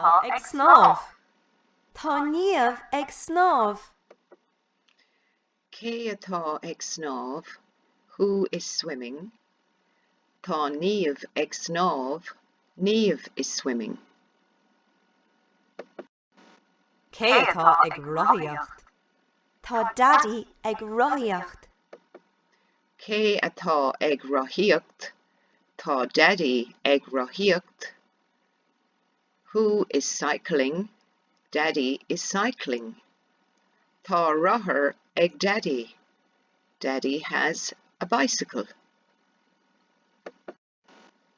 atá ag snámh? Tá Niamh ag snámh. Cé atá ag snámh? Who is swimming? Tá Niamh ag snámh. Niamh is swimming. Cé atá ag rothaíocht? Tá Daidí ag rothaíocht. Cé atá ag rothaíocht? Tá Daidí ag rothaíocht. Who is cycling? Daddy is cycling. Tá rothar ag Daidí. Daddy has a bicycle.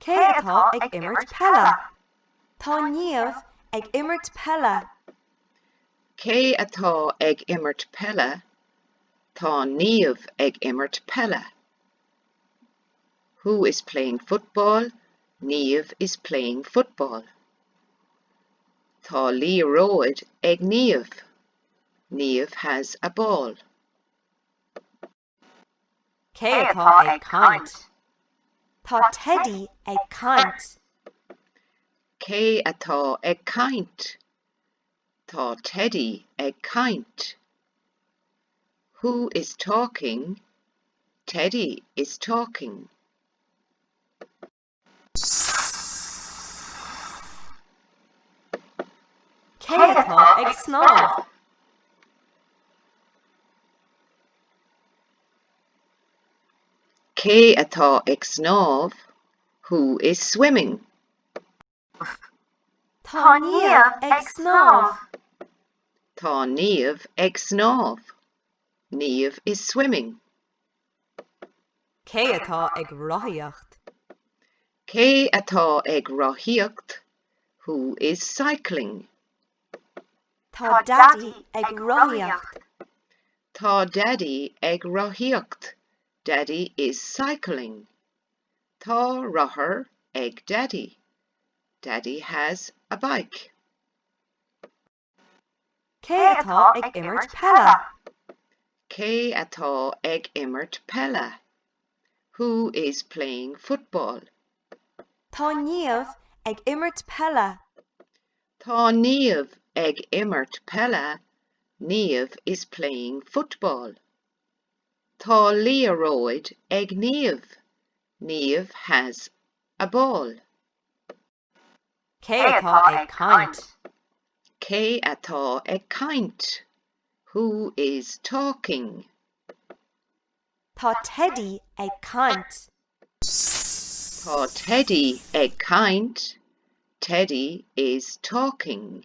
Cé atá ag imirt peile? Tá Niamh ag imirt peile. Cé atá ag imirt peile? Tá Niamh ag imirt peile. Who is playing football? Niamh is playing football. Tá liathróid ag Niamh. Niamh has a ball. Cé atá ag caint? Tá Teidí ag caint. Cé atá ag caint? Tá Teidí ag caint. Who is talking? Teddy is talking. Cé atá ag snámh? Cé atá ag snámh? Who is swimming? Tá Niamh ag snámh. Tá Niamh ag snámh. Niamh is swimming. Cé atá ag rothaíocht? Cé atá ag rothaíocht? Who is cycling? Tá Daidí ag rothaíocht. Tá Daidí ag rothaíocht. Daddy is cycling. Tá rothar ag Daidí. Daddy has a bike. Cé atá ag imirt peile? Cé atá ag imirt peile? Who is playing football? Tá Niamh ag imirt peile. Tá Niamh ag imirt peile. Niamh is playing football. Tá liathróid ag Niamh. Niamh has a ball. Cé atá ag caint? Cé atá ag caint? Who is talking? Tá Teidí ag caint. Tá Teidí ag caint. Teddy is talking.